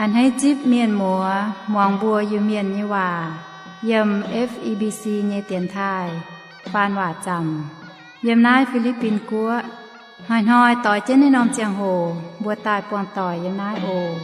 A'hneiv zipv mienh muoz muangx mbuo Iu-Mienh nyei waac yiem F E B C nyei dienx taaih faan waac zaamc yiem naaiv Fi^li^bin Guoqv. Hnoi-hnoi doix jienv naaiv norm ziangh hoc mbuo daaih buangh doic yiem naaiv oc.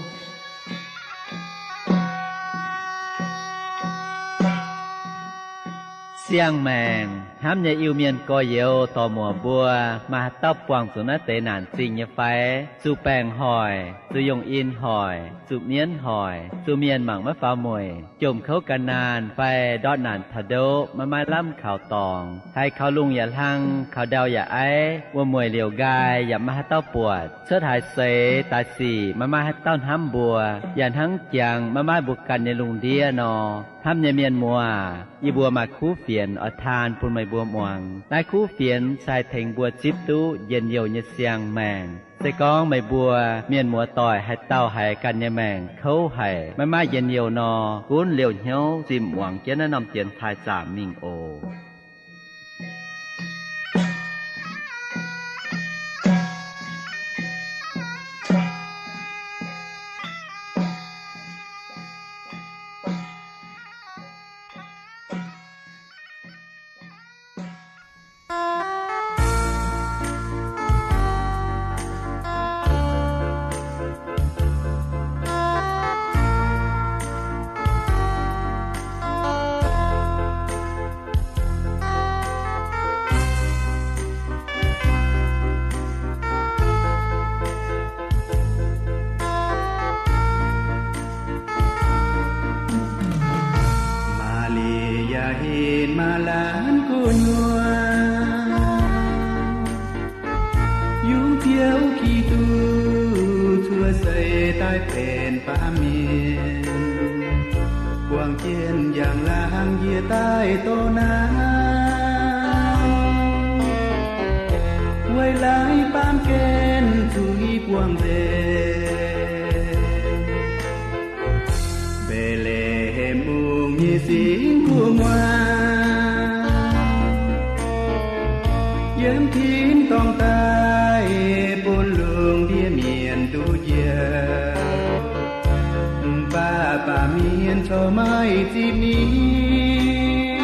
Siang-maengc hnamv nyei Iu-Mienh gorx-youz dorc-muoc mbuo, maaih haaix dauh buangh zuqc naaiv deix naanc zingh nyei fai? Zuqc baengc hoic, zuqc yongh in hoic, zuqc mienv hoic, zuqc mienh mangc maiv faaux mueic, jomc kouv gan naanh fai ndortv naanc taux ndoqv maiv maaih lamh kaux dorngx, haiz kaux lungh yaac hlang, kaux ndau yaac aiv, wuom mueic liouc nqaai yaac maiv maaih haaix dauh buatc, cuotv haaix seix daaih sic maiv maaih haaix dauh hnamv mbuo, yaac hnangv jangx maiv maaih mbuo ganh nyei lungh ndiev nor. Hnamv nyei mienh muoz, yie mbuo maaih kuv fienx oix taan bun meih mbuo muangx. Naaiv kuv fienx se haih tengx mbuo zipv duqv njien-youh nyei siang-maengc. Se gorngv meih mbuo mienh muoz-doic haaix dauh haiz ganh nyei maengc kouv haic, maiv maaih njien-youh nor, gunv liouh hnyouv zimh muangx jienv naaiv norm dienx taaih zaamc mingh oc. Maa^li^yaa hinc maaih laanh gu'nyuoz, yungz Ziouv Giduc cuotv seix daaih benx baamh mienh, buangh jienv njang-laangc njiec daaih doh naaiv, weic laaix baamh gen zuiz buangh nzengc. Mbetc^le^hem Mungv nyei singx gu'nguaaz, yiem tin-dorngh daaih bun lungh ndiev mienh duqv njoux. Mv baac baamh mienh corc maiv zipv ninh,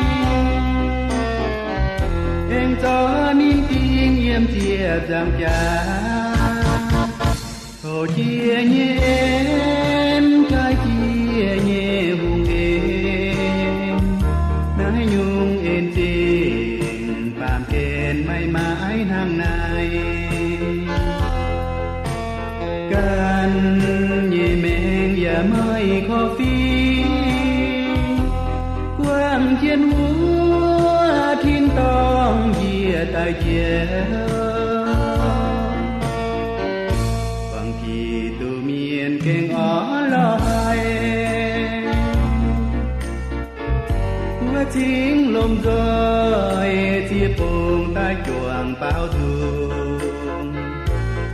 aengx zorqv ninh dingh yiem ziepc nzaangc jaax. Coux jiex nyei en, jaaix jiex nyei hungh en, naaiv nyungc en zingh baamh gen maiv maaih hnangv naaiv. Ganh nyei maengc yaac maiv korv-fiqv, buangh jienv wuov tin-dorngh njiec daaih njoux. Buangh Giduc mienh gengh orn lorh haic, wuov cingv lomh nzoih ziex bung daaih juangc baaux nzung,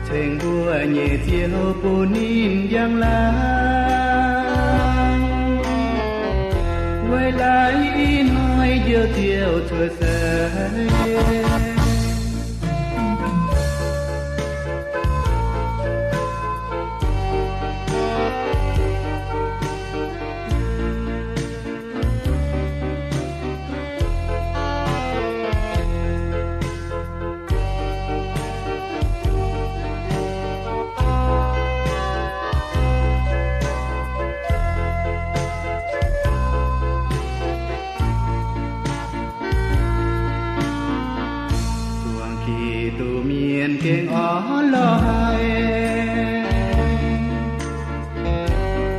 ceng mbuo nyei Ziouv bun ninh njang-laangc, weic laaix ih hnoi Njoux Ziouv cuotv seix. Zuangx Giduc mienh gengh orn lorh haic,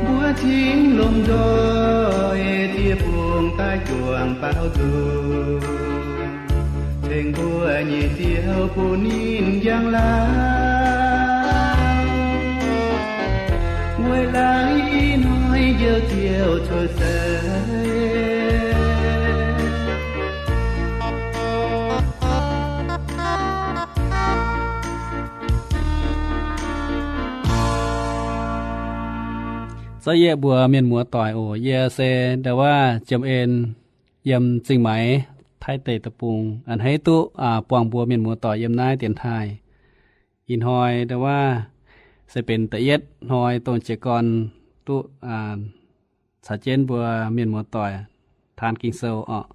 mbuo cingv lomh nzoih ziex bung daaih juangc baaux nzung, ceng mbuo nyei Ziouv bun ninh njang-laangc, weic laaix ih hnoi Njoux Ziouv cuotv seix. Za'gengh mbuo mienh muoz-doic oc, yie se Ndau Waac Jiem En, yiem Zingh Maix, Taiv Deic-Bung. A'hneiv duqv buangh mbuo mienh muoz-doic yiem naaiv dienx taaih. Ih hnoi Ndau Waac se benx da'yietv hnoi dongh jiez gorn duqv caux jienv mbuo mienh muoz-doic taan Ging-Sou oc.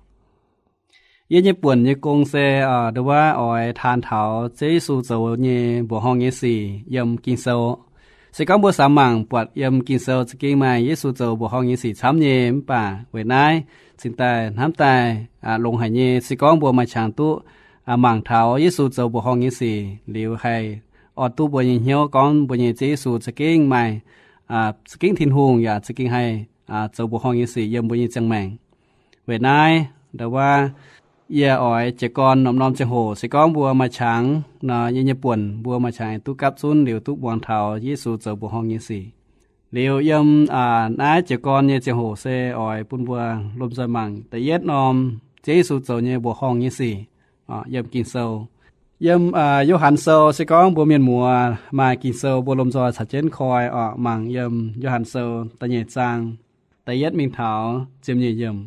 Yie nyei buonc nyei gong se nduov wuov oix taan taux Ziouv Yesu zoux nyei mbuoqc horngh nyei sic yiem Ging-Sou. Se gorngv mbuo samx mangc buatc yiem Ging-Sou za'gengh maaih Yesu zoux mbuoqc horngh nyei sic camv nyei, mv baac weic naaiv cingx daaih hnamv daaih longx haic nyei. Se gorngv mbuo maaih qangx duqv mangc taux Yesu zoux mbuoqc horngh nyei sic liuz, haih orn duqv mbuo nyei hnyouv gorngv mbuo nyei Ziouv Yesu za'gengh maaih, za'gengh Tin-Hungh yaac za'gengh haih zoux mbuoqc horngh nyei sic yiem mbuo nyei ziangh maengc. Weic naaiv nduov wuov yie oix jiez gorn norm-norm ziangh hoc, se gorngv mbuo maaih qangx nor, yie nyei buonc mbuo maaih qangx duqv gapv zunv liuz duqv muangx taux Yesu zoux mbuoqc horngh nyei sic. Liuz yiem naaiv jiez gorn nyei ziangh hoc se oix bun mbuo lomh nzoih mangc da'yietv norm Ziouv Yesu zoux nyei mbuoqc horngh nyei sic yiem Ging-Sou. Yiem Yo^han Sou, se gorngv mbuo mienh muoz maaih Ging-Sou, mbuo lomh nzoih caux jienv koi oc. Mangc yiem Yo^han Sou da'nyeic zaang da'yietv mingh taux ziepc nyeic yiemc.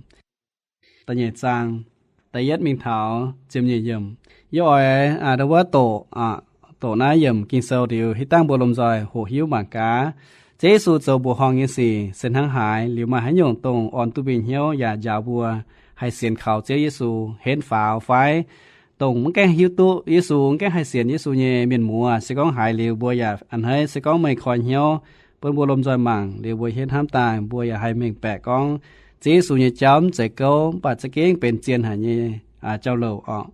Da'nyeic zaang da'yietv mingh taux ziepc nyeic yiemc. Yie oix nduov wuov doqc, doqc naaiv yiemc Ging-Sou liuz, hitv dangh mbuo lomh nzoih hoqc hiuv mangc gaax, Ziouv Yesu zoux mbuoqc horngh nyei sic se hnangv haaix, liuz maaih haaix nyungc dongh orn duqv mbuo hnyouv yaac njaaux mbuo haih sienx kaux Ziouv Yesu henv faaux fai dongh maiv gaengh hiuv duqv Yesu, maiv gaengh haih sienx Yesu nyei mienh muoz. Se gorngv haiz liuz mbuo yaac a'hneiv, se gorngv meih koi hnyouv bun mbuo lomh nzoih mangc liuz, mbuo hietv hnamv daaih mbuo yaac haih mengh baeqc gorngv Ziouv Yesu nyei jauv mv zeiz gouv, mv baac za'gengh benx zien haic nyei jauv-louc oc.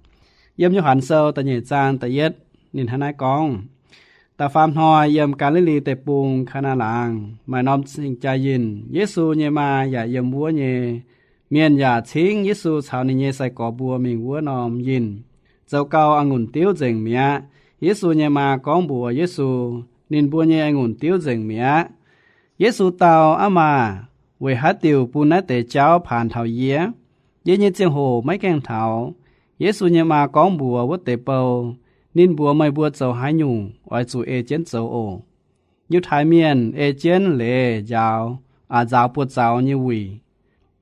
Yiem Yo^han Sou da'nyeic zaang da'yietv, ninh hnangv naaiv gorngv, Da'faam hnoi yiem Gaa^li^li Deic-Bung, Kaa^naa Laangz, maaih norm cing-jaa yinh, Yesu nyei maa yaac yiem wuov nyei. Mienh yaac cingv Yesu caux ninh nyei sai-gorx mbuo mingh wuov norm yinh, zoux gau a'ngunc diuv nzengc mi'aqv. Yesu nyei maa gorngv mbuox Yesu, Ninh mbuo nyei a'ngunc diuv nzengc mi'aqv. Yesu dau, Aa maah! Weic haaix diuc bun naaiv deix jauv paanx taux yie? Yie nyei ziangh hoc maiv gaengh taux. Yesu nyei maa gorngv mbuox wuov deix bou, Ninh mbuox meih mbuo zoux haaix nyungc, oix zuqc ei jienv zoux oc. Yiutai Mienh ei jienv leiz nzaaux, aa, nzaaux buoz-zaux nyei wuic.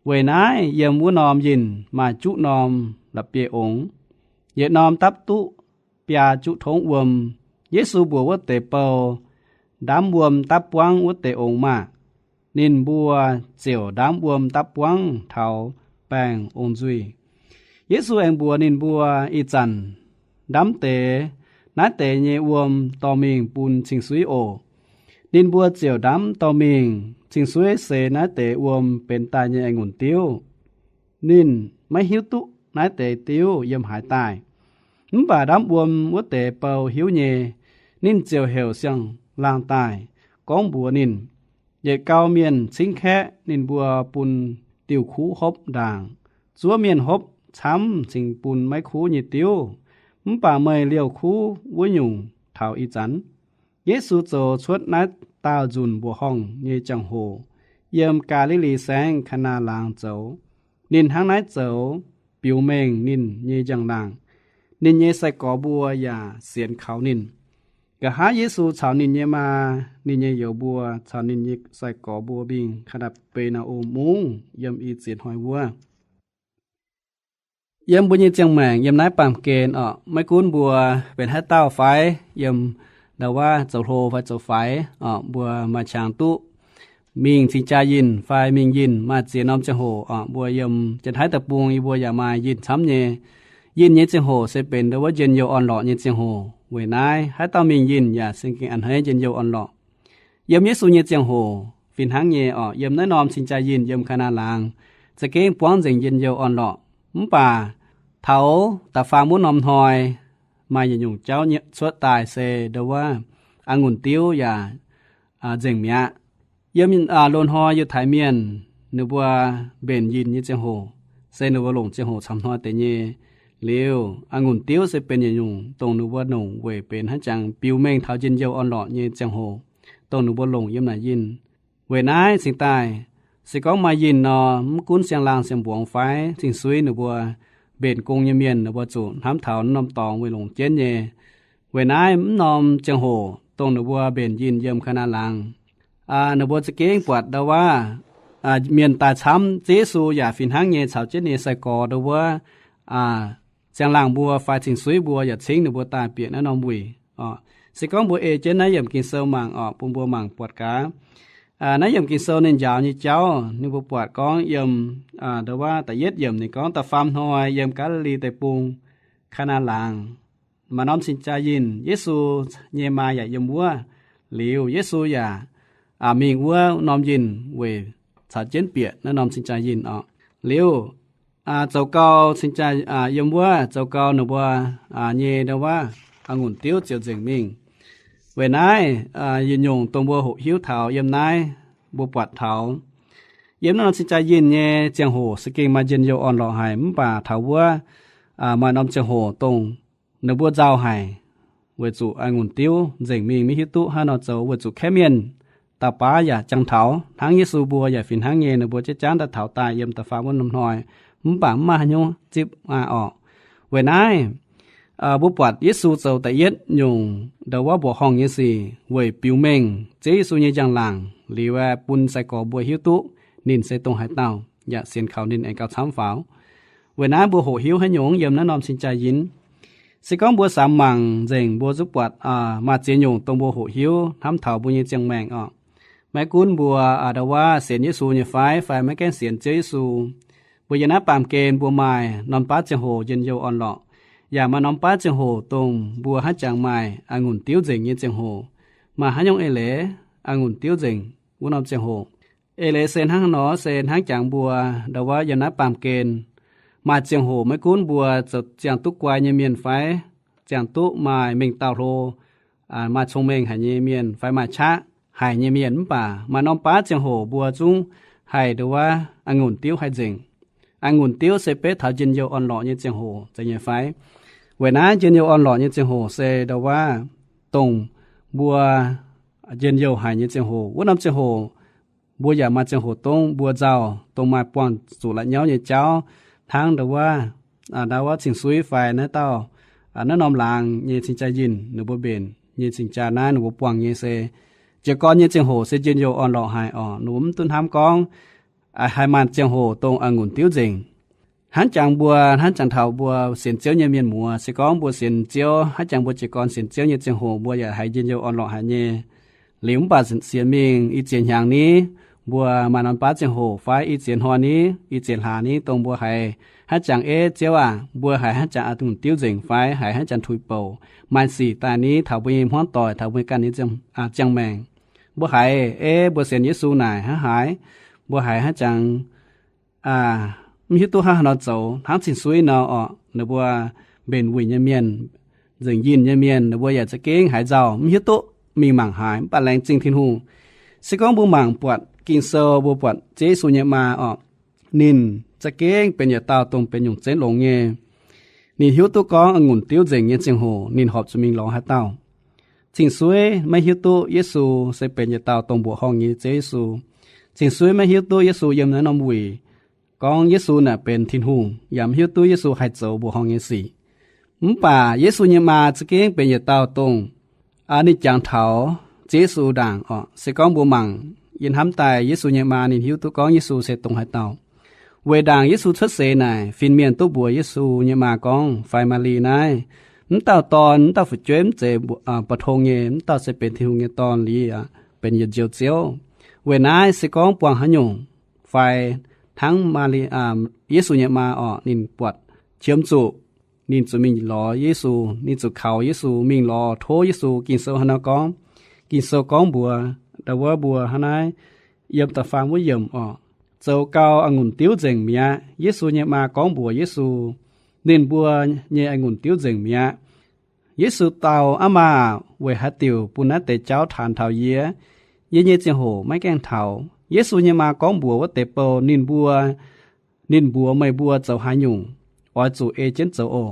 Weic naaiv yiem wuov norm yinh maaih juqv norm la'bieiv-ongx, yietc norm dapv duqv biaa juqv tongv wuom. Yesu mbuox wuov deix bou, Ndamv wuom dapv buangv wuov deix ongx maah! Ninh mbuo ziouc ndamv wuom dapv buangv taux baengh ong-nzuih. Yesu aengx mbuox ninh mbuo, Ih zanc ndamv deix naaiv deix nyei wuom dorh mingh bun cing-suiv oc. Ninh mbuo ziouc ndamv dorh mingh. Cing-suiv seix naaiv deix wuom benx daaih nyei a'ngunc diuv. Ninh maiv hiuv duqv naaiv deix diuv yiem haaix daaih. Mv baac ndamv wuom wuov deix bou hiuv nyei. Ninh ziouc heuc siang-laangh daaih, gorngv mbuox ninh, Yietc gau mienh cingv kaeqv, ninh mbuo bun diuh kuv hopv ndaangc. Zuov mienh hopv camv cingx bun maiv kuv nyei diuv. Mv baac meih liouh kuv wuov nyungc taux ih zanc. Yesu zoux cuotv naaiv dauh nzunc mbuoqc horngh nyei ziangh hoc yiem Gaa^li^li Saengv, Kaa^naa Laangz zoux. Ninh hnangv naaiv zoux biux mengh ninh nyei njang-laangc. Ninh nyei sai-gorx mbuo yaac sienx kaux ninh. Nqa'haav Yesu caux ninh nyei maa, ninh nyei youz mbuo, caux ninh nyei sai-gorx mbuo mingh Kaa^naa^be^naa^om Mungv yiem i ziex hnoi wuov. Yiem mbuo nyei ziangh maengc yiem naaiv baamh gen oc, maiv gunv mbuo benx haaix dauh fai, yiem ndau-waav zoux hlo fai zoux faix oc, mbuo maaih qangx duqv mingh cing-jaa yinh fai mingh yinh maaih ziex norm ziangh hoc oc. Mbuo yiem Janx-Taiv deic-bung yie mbuo yaac maaih yinh camv nyei. Yinh nyei ziangh hoc se benx ndau-waav njien-youh orn-lorqc nyei ziangh hoc. Weic naaiv haaix dauh mingh yinh yaac se gengh a'hneiv njien-youh orn-lorqc. Yiem Yesu nyei ziangh hoc fih hnangv nyei oc. Yiem naaiv norm cing-jaa yinh yiem Kaa^naa Laangz za'gengh buangv nzengc njien-youh orn-lorqc. Mv baac taux da'faam wuov norm hnoi maaih yietc nyungc jauv cuotv daaih se ndau-waav a'ngunc diuv yaac nzengc mi'aqv. Yiem loz-hnoi Yiutai Mienh ninh mbuo mbenc yinh nyei ziangh hoc se ninh mbuo longc ziangh hoc camv hnoi deix nyei. Liuz a'ngunc diuv se benx yietc nyungc dongh ninh mbuo longc weic benx haaix jangx biux mengh taux njien-youh orn-lorqc nyei ziangh hoc, dongh ninh mbuo longc yiem naaic yinh. Weic naaiv cingx daaih se gorngv maaih yinh nor, mv gunv siang-laangh siang-mbuangz fai cing-suiv ninh mbuo mbenc gong nyei mienh ninh mbuo zuqc hnamv taux norm dorngx weic longc jienv nyei. Weic naaiv mv norm ziangh hoc dongh ninh mbuo mbenc yinh yiem Kaa^naa Laangz, ninh mbuo za'gengh buatc ndau-waav mienh daaih camv, Ziouv Yesu yaac fih hnangv nyei caux jienv ninh sai-gorx ndau-waav siang-laangh mbuo fai cing-suiv mbuo yaac cingv ninh mbuo daaih bieqc naaiv norm wuic oc. Se gorngv mbuo ei jienv naaiv yiemc Ging-Sou mangc oc, bun mbuo mangc buatc gaax. Naaiv yiemc Ging-Sou ninh njaaux nyei jauv, ninh mbuo buatc gorngv yiem ndo wuov da'yietv yiemc ninh gorngv, da'faam hnoi yiem Gaa^li^li Deic-Bung, Kaa^naa Laangz, maaih norm cing-jaa yinh, Yesu nyei maa yaac yiem wuov. Liuz Yesu yaac mingh wuov norm yinh weic caux jienv bieqc naaiv norm cing-jaa yinh orqc. Liuz zoux gau, cing-jaa yiem wuov zoux gau, ninh mbuo nyei ndo wuov a'ngunc diuv ziouc nzengc mingh. Weic naaiv yietc nyungc dongh mbuo hoqc hiuv taux yiem naaiv, mbuo buatc taux yiem naaiv norm cing-jaa yinh nyei ziangh hoc se gengh maaih njien-youh orn-lorqc haic, mv baac taux wuov maaih norm ziangh hoc dongh ninh mbuo nzauh haic, weic zuqc a'ngunc diuv nzengc mingh, maiv hiuv duqv haaix nor zoux, weic zuqc kaeqv mienh dauh baav yaac jangx taux hnangv Yesu mbuo yaac fih hnangv nyei, ninh mbuo jiex jangv daaih taux daaih yiem da'faam wuov norm hnoi, mv baac mv maaih haaix nyungc zipv aqv orqc. Weic naaiv mbuo buatc Yesu zoux da'yietv nyungc ndo wuov mbuoqc horngh nyei sic weic biux mengh Ziouv Yesu nyei njang-laangc, liuz bun sai-gorx mbuo hiuv duqv ninh se dongh haaix dauh, yaac sienx kaux ninh aengx gauh camv faaux. Weic naaiv mbuo hoqc hiuv haaix nyungc yiem naaiv norm cing-jaa yinh. Se gorngv mbuo samx mangc nzengc, mbuo zungv buatc maaih ziex nyungc dongh mbuo hoqc hiuv hnamv taux mbuo nyei ziangh maengc orqc. Maiv gunv mbuo ndo wuov sienx Yesu nyei fai, fai maiv gaengh sienx Ziouv Yesu, mbuo yiem naaiv baamh gen mbuo maaih norm baav ziangh hoc njien-youh orn-lorqc, yaac maaih norm baav ziangh hoc dongh mbuo haaix jangx maaih a'ngunc diuv nzengc nyei ziangh hoc. Maaih haaix nyungc eix leiz a'ngunc diuv nzengc wuov norm ziangh hoc? Eix leiz se hnangv haaix nor? Se hnangv jangx mbuo ndo wuov yiem naaiv baamh gen maaih ziangh hoc, maiv gunv mbuo zoux ziangh duqv guai nyei mienh fai ziangh duqv maaih mengh dauh hlo, maaih cong-mengh haic nyei mienh fai maaih qaqv haic nyei mienh, mv baac maaih norm baav ziangh hoc mbuo zungv haih ndo wuov a'ngunc diuv haih nzengc. A'ngunc diuv se betv taux njien-youh orn-lorqc nyei ziangh hoc, zeiz nyei fai? Weic naaiv njien-youh orn-lorqc nyei ziangh hoc se ndo wuov dongh mbuo njien-youh haic nyei ziangh hoc. Wuov norm ziangh hoc mbuo yaac maaih ziangh hoc dongh mbuo nzauh, dongh maaih buangh zuqc la'nyauv nyei jauv, hnangv ndo wuov, ndo wuov cing-suiv fai naaiv dauh, naaiv norm laangz nyei cing-jaa yinh, ninh mbuo mbenc nyei cing-jaa naaiv ninh mbuo buangh nyei se jiez gorn nyei ziangh hoc se njien-youh orn-lorqc haic orqc. Ninh mbuo mv duqv hnamv gorngv haih maaih ziangh hoc dongh a'ngunc diuv nzengc. Hnangv jangx mbuo, hnangv jangx taux mbuo sienx Ziouv nyei mienh muoz, se gorngv mbuo sienx Ziouv, hnangv jangx mbuo jiez gorn sienx Ziouv nyei ziangh hoc mbuo yaac haiz njien-youh orn-lorqc haic nyei. Liuz mv baac sienx mingh i ziex hnyangx ni, mbuo maaih norm baav ziangh hoc fai i ziex hnoi ni, i ziex hlaax ni, dongh mbuo haiz hnangv jangx, Ei Ziouv aac, mbuo haiz hnangv jangx a'ngunc diuv nzengc fai haiz hnangv jangx tuix bouc, maaih sic daaih ni taux mbuo nyei hmuangv doic, taux mbuo ganh nyei ziangh maengc. Mbuo haiz, Ei, mbuo sienx Yesu naaic hnangv haaix? Mbuo haiz hnangv jangx mv hiuv duqv hnangv haaix nor zoux, hnangv cing-suiv nor orqc. Ninh mbuo mbenc wuic nyei mienh, nzengc yinh nyei mienh, ninh mbuo yaac za'gengh haiz nzauh, mv hiuv duqv mingh mangc haaix. Mv baac laengz zingh Tin-Hungh, se gorngv mbuo mangc buatc Ging-Sou, mbuo buatc Ziouv Yesu nyei maa orqc, ninh za'gengh benx yietc dauh dongh benx nyungc zenv longx nyei. Ninh hiuv duqv gorngv a'ngunc diuv nzengc nyei ziangh hoc ninh horpc zuqc mingh lorz haaix dauh. Cing-suiv maiv hiuv duqv Yesu se benx yietc dauh dongh mbuoqc horngh nyei Ziouv Yesu. Cing-suiv maiv hiuv duqv Yesu yiem naaiv norm wuic, gorngv Yesu naaic benx Tin-Hungh, yaac mv hiuv duqv Yesu haih zoux mbuoqc horngh nyei sic. Mv baac Yesu nyei maa za'gengh benx yietc dauh dongh ninh jangx taux Ziouv Yesu ndaangc orqc. Se gorngv mbuo mangc yiem hnamv daaih Yesu nyei maa ninh hiuv duqv gorngv Yesu se dongh haaix dauh. Weic ndaangc Yesu cuotv seix naaic, fin-mienh duqv mbuox Yesu nyei maa gorngv, fai Maa^li naaiv, mv dauh dorn, mv dauh fu'jueiv mv zeiz mbu'tong nyei, mv dauh se benx Tin-Hungh nyei Dorn liuz, benx yietc Njoux Ziouv. Weic naaiv se gorngv buangh haaix nyungc, fai hnangv Maa^li, Yesu nyei maa orqc, ninh buatc qiemx zuqc ninh zuqc mingh lorz Yesu, ninh zuqc kaux Yesu, mingh lorz tov Yesu. Ging-Sou hnangv nor gorngv. Ging-Sou gorngv mbuox ndo wuov mbuo hnangv naaiv yiem da'faam wuov yiemc orqc, zoux gau a'ngunc diuv nzengc mi'aqv. Yesu nyei maa gorngv mbuox Yesu, ninh mbuo nyei a'ngunc diuv nzengc mi'aqv. Yesu dau, Aa maa aah, weic haaix diuc bun naaiv deix jauv taanx taux yie? Yie nyei ziangh hoc maiv gaengh taux. Yesu nyei maa gorngv mbuox wuov deix bou, ninh mbuo, ninh mbuox meih mbuo zoux haaix nyungc, oix zuqc ei jienv zoux oc.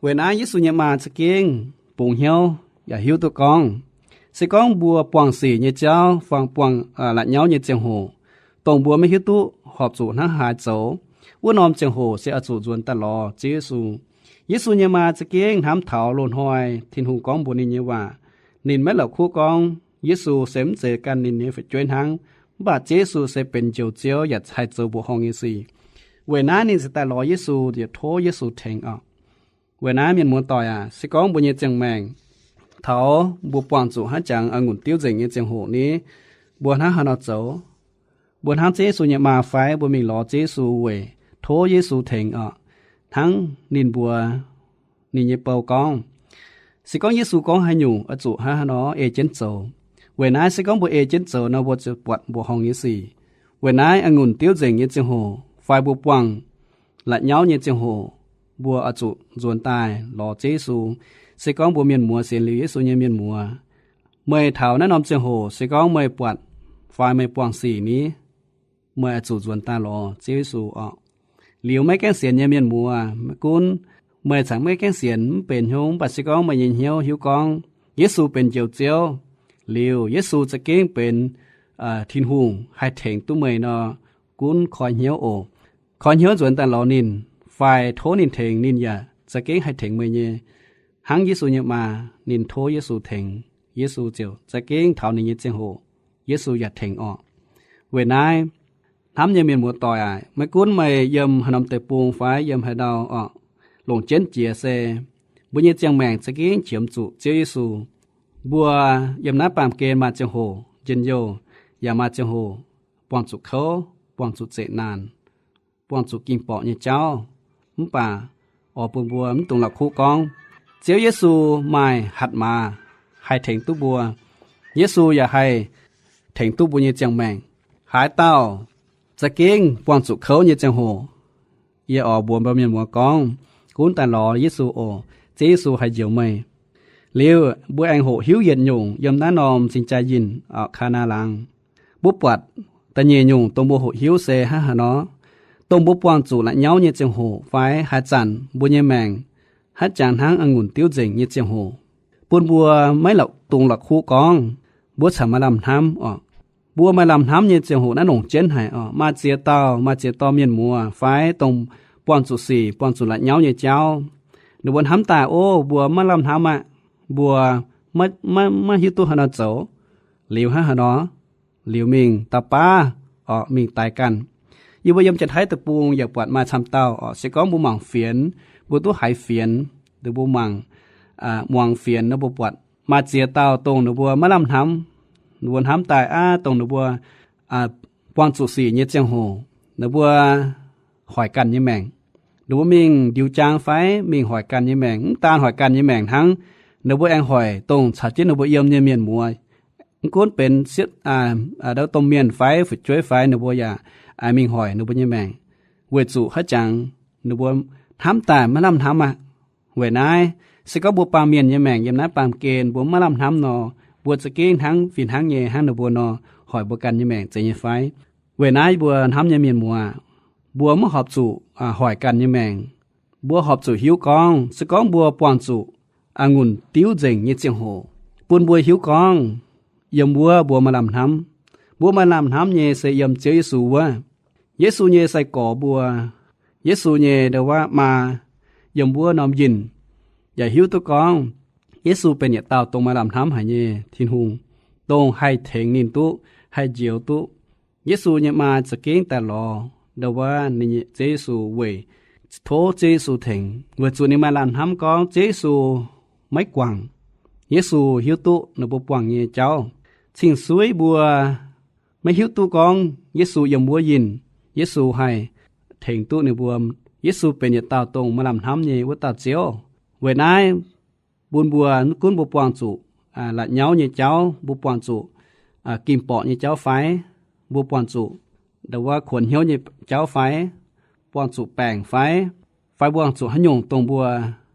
Weic naaiv Yesu nyei maa za'gengh bungx hnyouv yaac hiuv duqv gorngv, se gorngv mbuo buangh sic nyei jauv, buangh la'nyauv nyei ziangh hoc, dongh mbuo maiv hiuv duqv horpc zuqc hnangv haaix zoux, wuov norm ziangh hoc se oix zuqc nzuonx daaih lorz Ziouv Yesu. Yesu nyei maa za'gengh hnamv taux loz-hnoi Tin-Hungh gorngv mbuox ninh nyei waac. Ninh maiv la'kuqv gorngv Yesu se mv zeiz ganh ninh nyei fu'jueiv hnangv, mv baac Ziouv Yesu se benx Njoux Ziouv yaac haih zoux mbuoqc horngh nyei sic. Weic naaiv ninh ziouc daaih lorz Yesu, ziouc tov Yesu tengx orqc. Weic naaiv mienh muoz-doic aac, se gorngv mbuo nyei ziangh maengc taux mbuo buangh zuqc hnangv jangx a'ngunc diuv nzengc nyei ziangh hoc ni, mbuo hnangv haaix nor zoux? Mbuo hnangv Ziouv Yesu nyei maa fai mbuo mingh lorz Ziouv Yesu weic tov Yesu tengx oc. Hnangv ninh mbuox ninh nyei bou gorngv, se gorngv Yesu gorngv haaix nyungc oix zuqc hnangv haaix nor ei jienv zoux. Weic naaiv se gorngv mbuo ei jienv zoux nor, mbuo ziouc buatc mbuoqc horngh nyei sic. Weic naaiv a'ngunc diuv nzengc nyei ziangh hoc fai mbuo buangh la'nyauv nyei ziangh hoc, mbuo oix zuqc nzuonx daaih lorz Ziouv Yesu. Se gorngv mbuo mienh muoz sienx liuz Yesu nyei mienh muoz, meih taux naaiv norm ziangh hoc se gorngv meih buatc fai meih buangh sic ni, meih oix zuqc nzuonx daaih lorz Ziouv Yesu oc. Liuz maiv gaengh sienx nyei mienh muoz, maiv gunv meih caux maiv gaengh sienx mv benx hnyouv, mv baac se gorngv meih nyei hnyouv hiuv gorngv Yesu benx Njoux Ziouv, liuz Yesu za'gengh benx Tin-Hungh haih tengx duqv meih nor, gunv koi hnyouv oc. Koi hnyouv nzuonx daaih lorz ninh fai tov ninh tengx, ninh yaac za'gengh haih tengx meih nyei. Hnangv Yesu nyei maa, ninh tov Yesu tengx, Yesu ziouc za'gengh taux ninh nyei ziangh hoc, Yesu yaac tengx orqc. Weic naaiv, hnamv nyei mienh muoz-doic aac, maiv gunv meih yiem haaix norm deic-bung fai yiem haaix ndau orqc, longc jienv jiex se mbuo nyei ziangh maengc za'gengh qiemx zuqc Ziouv Yesu. Mbuo yiem naaiv baamh gen maaih ziangh hoc njien-youh, yaac maaih ziangh hoc buangh zuqc kouv, buangh zuqc zeqc naanc, buangh zuqc ging-borqc nyei jauv. Mv baac oix bun mbuo mv dungx la'kuqv gorngv, Ziouv Yesu maaih hatc maaz haih tengx duqv mbuo. Yesu yaac haih tengx duqv mbuo nyei ziangh maengc. Haaix dauh za'gengh buangh zuqc kouv nyei ziangh hoc, yie oix mbuox mbuo mienh muoz gorngv, gunv daaih lorz Yesu oc. Ziouv Yesu haih njoux meih. Liuz mbuo aengx hoqc hiuv yietc nyungc yiem naaiv norm cing-jaa yinh, Kaa^naa laangz. Mbuo buatc da'nyeic nyungc dongh mbuo hoqc hiuv se hnangv haaix nor, dongh mbuo buangh zuqc la'nyauv nyei ziangh hoc fai haaix zanc mbuo nyei maengc haiv jangx hnangv a'ngunc diuv nzengc nyei ziangh hoc, bun mbuo maiv dungx la'kuqv gorngv mbuo caux maaih lamh hnamv oc. Mbuo maaih lamh hnamv nyei ziangh hoc naaiv longc jienv haic oc. Maaih ziex dauh, maaih ziex dorh mienh muoz fai dongh buangh zuqc sic, buangh zuqc la'nyauv nyei jauv, ninh mbuo hnamv daaih, Ov, mbuo maiv lamh hnamv aqv. Mbuo maiv hiuv duqv haaix nor zoux. Liuz hnangv haaix nor? Liuz mingh dauh baav oc, mingh daix ganh. Yie mbuo yiem Janx-Taiv deic-bung yaac buatc maaih camv dauh oc. Se gorngv mbuo mangc fienx, mbuo duqv haiz fienx, ninh mbuo mangc, muangx fienx nor, mbuo buatc maaih ziex dauh dongh ninh mbuo maiv lamh hnamv. Ninh mbuo hnamv daaih aqv, dongh ninh mbuo buangh zuqc sic nyei ziangh hoc, ninh mbuo hoic ganh nyei maengc. Ninh mbuo mingh ndiux jaang fai mingh hoic ganh nyei maengc. Mv daan hoic ganh nyei maengc hnangv, ninh mbuo aengx hoic dongh caux jienv ninh mbuo yiem nyei mienh muoz. Mv gunv benx sieqv, domh mienh fai fu'jueiv fai, ninh mbuo yaac mingh hoic ninh mbuo nyei maengc, weic zuqc haaix jangx ninh mbuo hnamv daaih maiv lamh hnamv aqv. Weic naaiv, se gorngv mbuo baamh mienh nyei maengc yiem naaiv baamh gen mbuo maiv lamh hnamv nor, mbuo za'gengh hnangv fih hnangv nyei hnangv ninh mbuo nor, hoic mbuo ganh nyei maengc zeiz nyei fai? Weic naaiv mbuo hnamv nyei mienh muoz, mbuo maiv horpc zuqc hoic ganh nyei maengc. Mbuo horpc zuqc hiuv gorngv, se gorngv mbuo buangh zuqc a'ngunc diuv nzengc nyei ziangh hoc, bun mbuo hiuv gorngv yiem wuov mbuo maaih lamh hnamv. Mbuo maaih lamh hnamv nyei se yiem Ziouv Yesu wuov. Yesu nyei sai-gorx mbuo, Yesu nyei ndau wuov maa yiem wuov norm yinh, yaac hiuv duqv gorngv Yesu benx yietc dauh dongh maaih lamh hnamv haic nyei Tin-Hungh, dongh haih tengx ninh duqv, haih njoux duqv. Yesu nyei maa za'gengh daaih lorz ndau wuov ninh nyei Ziouv Yesu weic tov Ziouv Yesu tengx, weic zuqc ninh maaih lamh hnamv gorngv Ziouv Yesu maiv guangc. Yesu hiuv duqv ninh mbuo buangh nyei jauv. Cing-suiv mbuo maiv hiuv duqv gorngv Yesu yiem wuov yinh, Yesu haih tengx duqv ninh mbuo. Yesu benx yietc dauh dongh maaih lamh hnamv nyei wuov dauh Ziouv. Weic naaiv, bun mbuo gunv mbuo buangh zuqc la'nyauv nyei jauv, mbuo buangh zuqc ging-borqc nyei jauv fai, mbuo buangh zuqc ndau wuov kuonx hnyouv nyei jauv fai, buangh zuqc baengc fai, fai buangh zuqc haaix nyungc dongh mbuo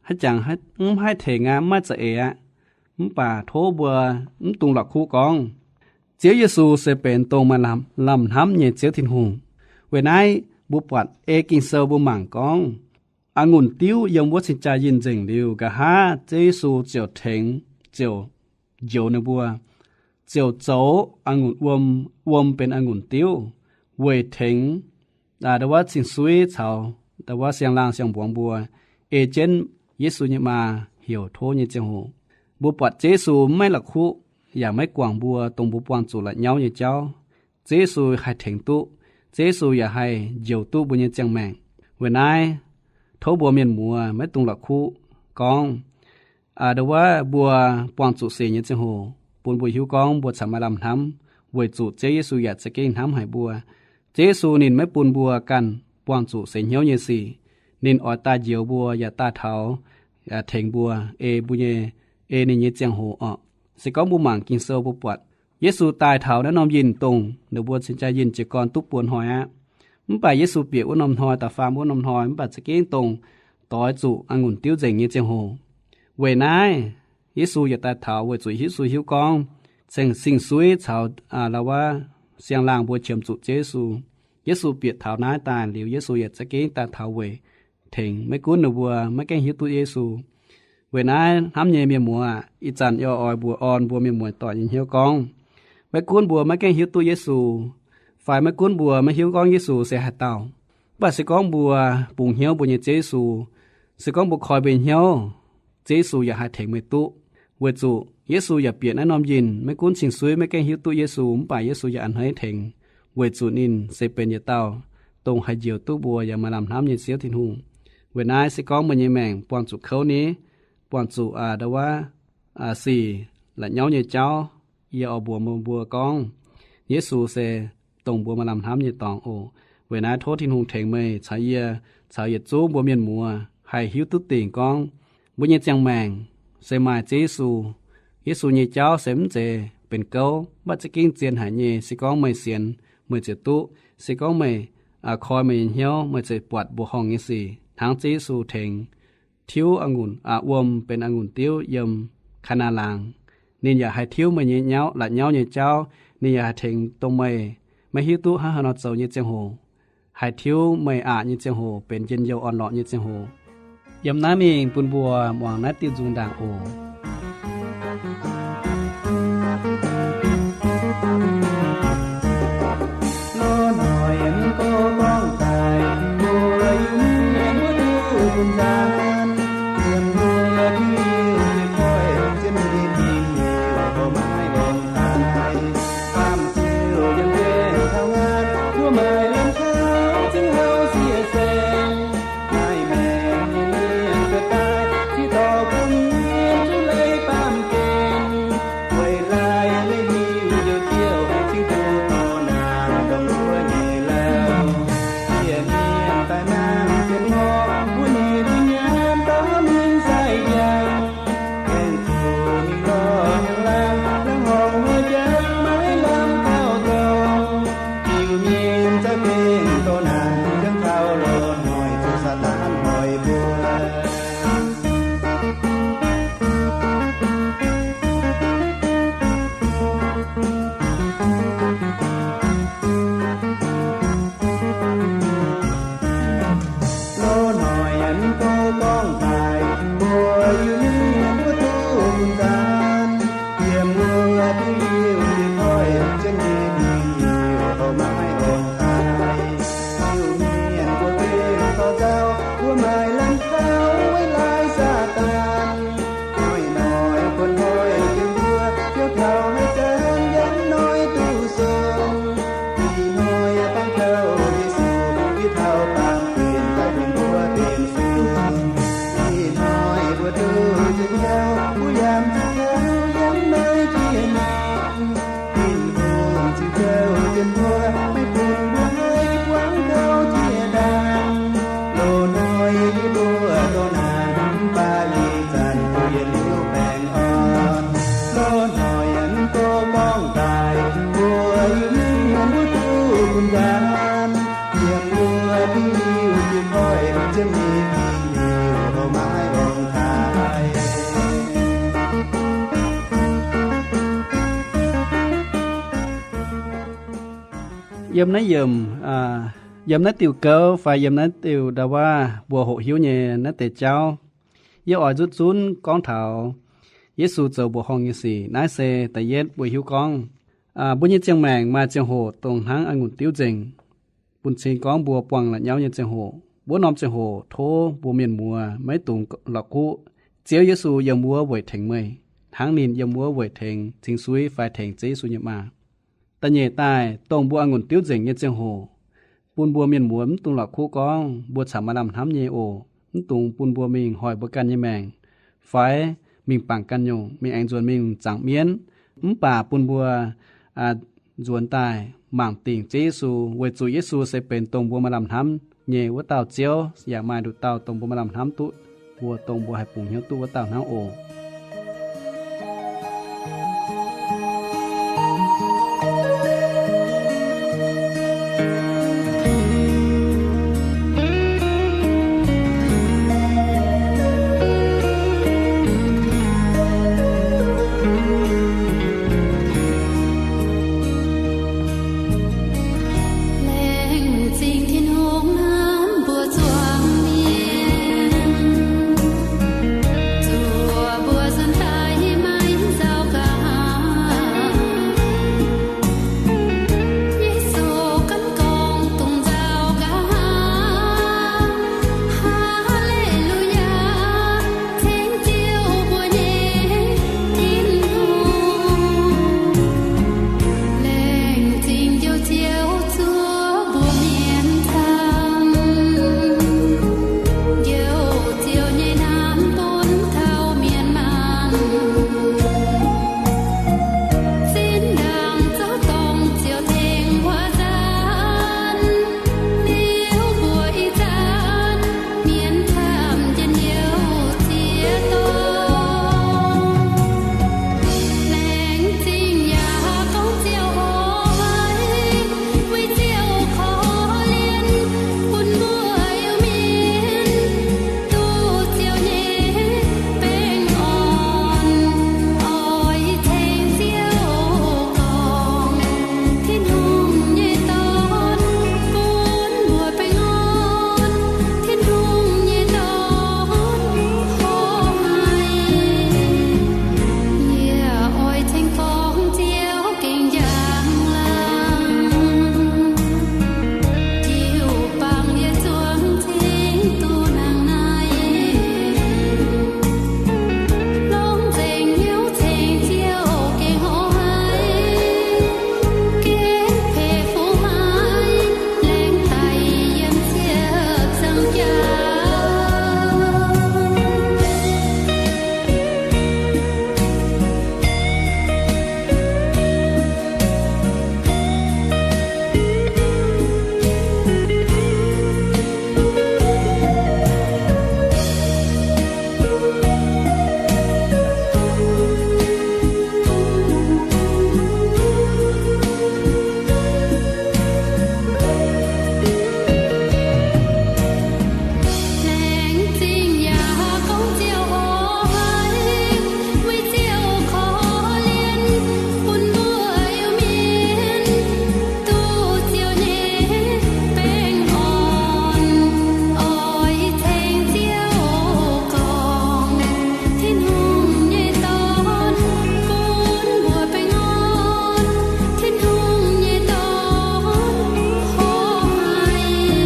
haiv jangx mv haih tengx aqv, mv maaih za'eix aqv, mv baac tov mbuo mv dungx la'kuqv gorngv, Ziouv Yesu se benx dongh maaih lamh hnamv nyei Ziouv Tin-Hungh. Weic naaiv mbuo buatc ei Ging-Sou mbuo mangc gorngv, a'ngunc diuv yiem wuov cing-jaa yinh nzengc liuz, nqa'haav Ziouv Yesu ziouc tengx, ziouc njoux ninh mbuo, ziouc zoux a'ngunc wuom, wuom benx a'ngunc diuv, weic tengx ndau wuov cing-suiv caux ndau wuov siang-laangh siang-mbuangz mbuo ei jienv Yesu nyei maa heuc tov nyei ziangh hoc. Mbuo buatc Ziouv Yesu maiv la'kuqv yaac maiv guangc mbuo dongh mbuo buangh zuqc la'nyauv nyei jauv. Ziouv Yesu haih tengx duqv. Ziouv Yesu yaac haih njoux duqv mbuo nyei ziangh maengc. Weic naaiv, tov mbuo mienh muoz maiv dungx la'kuqv gorngv, ndau wuov mbuo buangh zuqc sic nyei ziangh hoc bun mbuo hiuv gorngv mbuo caux maaih lamh hnamv. weic zuqc Ziouv Yesu yaac za'gengh hnamv haic mbuo. Ziouv Yesu ninh maiv bun mbuo ganh buangh zuqc seix hnyouv nyei sic. Ninh oix daaih njoux mbuo yaac daaih taux tengx mbuo, ei mbuo nyei, ei ninh nyei ziangh hoc orqc. Se gorngv mbuo mangc Ging-Sou mbuo buatc Yesu daaih taux naaiv norm yinh dongh ninh mbuo cingx jaa yinh jiez gorn duqv buo hnoi aqv. Mv baac Yesu bieqc wuov norm hnoi da'faam wuov norm hnoi, mv baac za'gengh dongh doix zuqc a'ngunc diuv nzengc nyei ziangh hoc. Weic naaiv Yesu yaac daaih taux weic zuqc Yesu hiuv gorngv ceng sing-suiv caux la'waav siang-laangh mbuo qiemx zuqc Ziouv Yesu. Yesu bieqc taux naaiv daaih liuz, Yesu yaac za'gengh daaih taux weic tengx maiv gunv ninh mbuo maiv gaengh hiuv duqv Yesu. Weic naaiv hnamv nyei mienh muoz, ih zanc yie oix mbuox orn mbuo mienh muoz-doic nyei hnyouv gorngv, maiv gunv mbuo maiv gaengh hiuv duqv Yesu, fai maiv gunv mbuo maiv hiuv gorngv Yesu se haaix dauh, mv baac se gorngv mbuo bungx hnyouv mbuo nyei Ziouv Yesu, se gorngv mbuo koi mbuo nyei hnyouv, Ziouv Yesu yaac haih tengx meih duqv. Weic zuqc Yesu yaac bieqc naaiv norm yinh, maiv gunv sing-suiv maiv gaengh hiuv duqv Yesu, mv baac Yesu yaac a'hneiv tengx, weic zuqc ninh se benx yietc dauh dongh haih njoux duqv mbuo yaac maaih lamh hnamv nyei Ziouv Tin-Hungh. Weic naaiv se gorngv meih nyei maengc buangh zuqc kouv ni, buangh zuqc a'nda'waav sic la'nyauv nyei jauv, yie oix mbuox meih mbuo gorngv, Yesu se dongh mbuo maaih lamh hnamv nyei dorngx oc. Weic naaiv tov Tin-Hungh tengx meih caux yie, caux yietc zungv mbuo mienh muoz haih hiuv duqv dingc gorngv, mbuo nyei ziangh maengc se maaih Ziouv Yesu. Yesu nyei jauv se mv zeiz benx gouv, mv baac za'gengh zien haic nyei. Se gorngv meih sienx, meih ziouc duqv. Se gorngv meih koi meih nyei hnyouv, meih ziouc buatc mbuoqc horngh nyei sic hnangv Ziouv Yesu tengx tiuv a'ngunc, wuom benx a'ngunc diuv yiem Kaa^naa^laa laangz. Ninh yaac haih tiuv meih nyei la'nyauv nyei jauv. Ninh yaac haih tengx dongh meih maiv hiuv duqv hnangv haaix nor zoux nyei ziangh hoc, haih tiuv meih aqc nyei ziangh hoc benx njien-youh orn-lorqc nyei ziangh hoc. Yiem naaiv mingh bun mbuo muangx naaiv diuh nzung ndaangc oc. Loz-hnoi yie mv go gorngv daaih, mbuo Iu-Mienh wuov duqv bun nzaanx, yiem mbuo Iu-Mienh koiv zien mingh mingh liuz, mbuo maiv longc daaih. Baamh ziouv yiem mbuo taux ngaanc, mbuo maaih lamh kaux zingh houv siev saeng. Maaih maengc nyei mienh zuotc daaih, qiv dorh bun mienh zuqc leiz baamh gen. Weic laaix leiz hiuv njoux Ziouv, cingx duqv dorh naanc ndongc wuov nyei lauh. Yie mienh daaih nangh zien ngorc, mbuo nyei lingh nyaanh dorh mingh sai jangx. Aengx zuqc mingh lorh hnyangx-laangh, laangh horngc wuov jangx maiv lamh kaux dorngx. Iu-Mienh za'gengh dorh naanc jangx taux loz-hnoi zuqc Saadaan hoic mbuo. Loz-hnoi yie mv go gorngv daaih, mbuo Iu-Mienh wuov duqv bun nzaanx, yiem mbuo Iu-Mienh koiv zien nyei mingh liuz, mbuo maiv longc daaih. Iu-Mienh mbuo gengh dorh nzauh, mbuo maaih lamh kaux weic laaix Saadaan. Hnoi-hnoi buonc hnoi tien mbuo, biauv taux haaix zanc yiem hnoi duqv sung. Ih hnoi dangh kouv Yesu, biauv taux baamh gen daaih bun mbuo benx fun. Ih hnoi mbuo duqv njien-youh, mbuo yaac zuqc kouv yiem naaiv jiex nyei. Tin-Hungh cingx kouv jienv mbuo, maiv bun mbuo haih buangv kouv jiex ndaangc. Loz-hnoi yie mbuo doh naanc, mv baac ih zanc mbuo yietc liuz baengh orn. Loz-hnoi yie mv go gorngv daaih, mbuo Iu-Mienh wuov duqv bun nzaanx, yiem mbuo Iu-Mienh koiv zien nyei mingh liuz, mbuo maiv longc daaih. Yiem naaiv yiemc, yiem naaiv diuh gouv fai yiem naaiv diuh nda'waav mbuo hoqc hiuv nyei naaiv deix jauv, yie oix nzunc zunv gorngv taux Yesu zoux mbuoqc horngh nyei sic. Naaiv se da'yietv mbuo hiuv gorngv, mbuo nyei ziangh maengc maaih ziangh hoc dongh hnangv a'ngunc diuv nzengc, bun cing gorngv mbuo buangh la'nyauv nyei ziangh hoc. Wuov norm ziangh hoc tov mbuo mienh muoz maiv dungx la'kuqv. Ziouv Yesu yiem wuov weic tengx meih, hnangv ninh yiem wuov weic tengx Cing Suiv fai tengx Ziouv Yesu nyei maa. Da'nyeic daaih, dongh mbuo a'ngunc diuv nzengc nyei ziangh hoc, bun mbuo mienh muoz mv dungx la'kuqv gorngv mbuo caux maaih lamh hnamv nyei oc. Mv dungx bun mbuo mingh hoic mbuo ganh nyei maengc, fai mingh bangc ganh nyungc, mingh aengx nzuonx mingh zaangc mienv. Mv baac bun mbuo nzuonx daaih mangc dingc Ziouv Yesu, weic zuqc Yesu se benx dongh mbuo maaih lamh hnamv nyei wuov dauh Ziouv, yaac maaih nduqc dauh dongh mbuo maaih lamh hnamv duqv, mbuo dongh mbuo haih bungx hnyouv duqv wuov dauh hnangv oc. Laengz zingh Tin-Hungh hnamv mbuo zuangx mienh, zuov mbuo nzuonx daaih maiv nzauh nqa'haav. Yesu gaanv gorngv dungx nzauh nqa'haav. Haa^le^lu^yaa, ceng Ziouv mbuo nyei Tin-Hungh. Laengz zingh Njoux Ziouv zuov mbuo mienh camv. Njoux Ziouv nyei hnamv bun taux mienh maanh. Zinh ndaangc zoux dorngc ziouc tengx wuov zanc, liuz mbuo ih zanc mienh camv njien-youh ziex dorngx. Laengz zingh yaac gorngv Ziouv oix, weic Ziouv korv-lienh bun mbuo Iu-Mienh duqv Ziouv nyei baengh orn. Oix ceng Ziouv gorngv Tin-Hungh nyei dorn bun mbuo baengh orn. Tin-Hungh nyei dorn hlo haic. Yie oix ceng gorngv Ziouv gengh njang laangc. Jiu-baang yie zuangx cingx duqv nangh naaiv. Longx nzengc hnyouv ceng Ziouv gengh hlo haic. Gengh peix fuqv haic, laengz daic yiem ziepc ziangh jaax. Laengz zingh yaac gorngv Ziouv oix, weic Ziouv korv-lienh bun mbuo Iu-Mienh duqv Ziouv nyei baengh orn. Oix ceng Ziouv gorngv Tin-Hungh nyei dorn bun mbuo baengh orn. Tin-Hungh nyei dorn hlo haic.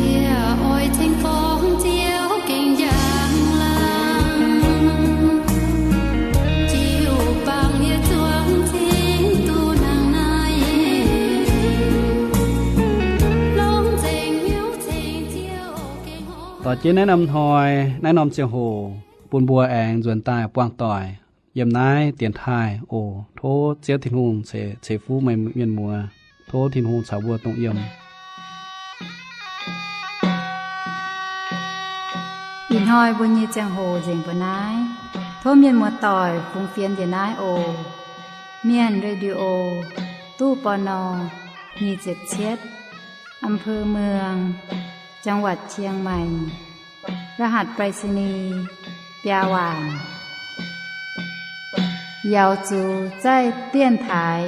Yie oix ceng gorngv Ziouv gengh njang laangc. Jiu-baang yie zuangx cingx duqv nangh naaiv. Longx nzengc hnyouv ceng Ziouv gengh hlo. Doix jienv naaiv norm hnoi, naaiv norm ziangh hoc bun mbuo aengx nzuonx daaih buangh doic yiem naaiv dienx taaih oc. Tov Ziouv Tin-Hungh ceix, ceix fuqv meih mienh muoz. Tov Tin-Hungh caux mbuo dongh yiem. Ih hnoi mbuo nyei ziangh hoc nzengc mbuo naaiv. Tov mienh muoz-doic fungx fienx njiec naaiv oc. Mienh Radio, ตู้ ปณ. nyic ziepc cietv, อำเภอเมือง จังหวัดเชียงใหม่ รหัสไปรษณีย์ biaa waanc. Yaux zuqc zaih dienx taaix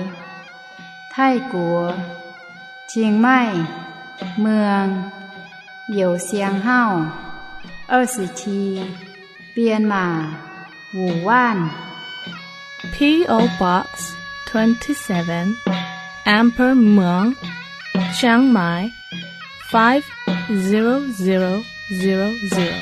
Taiv-Guoqv, Chiang Mai, เมือง Youh Siang Hauv, 二十七, Myanmar, Wuhan. P O Box twenty-seven, Amber Muang, Chiang Mai, five zero zero zero zero.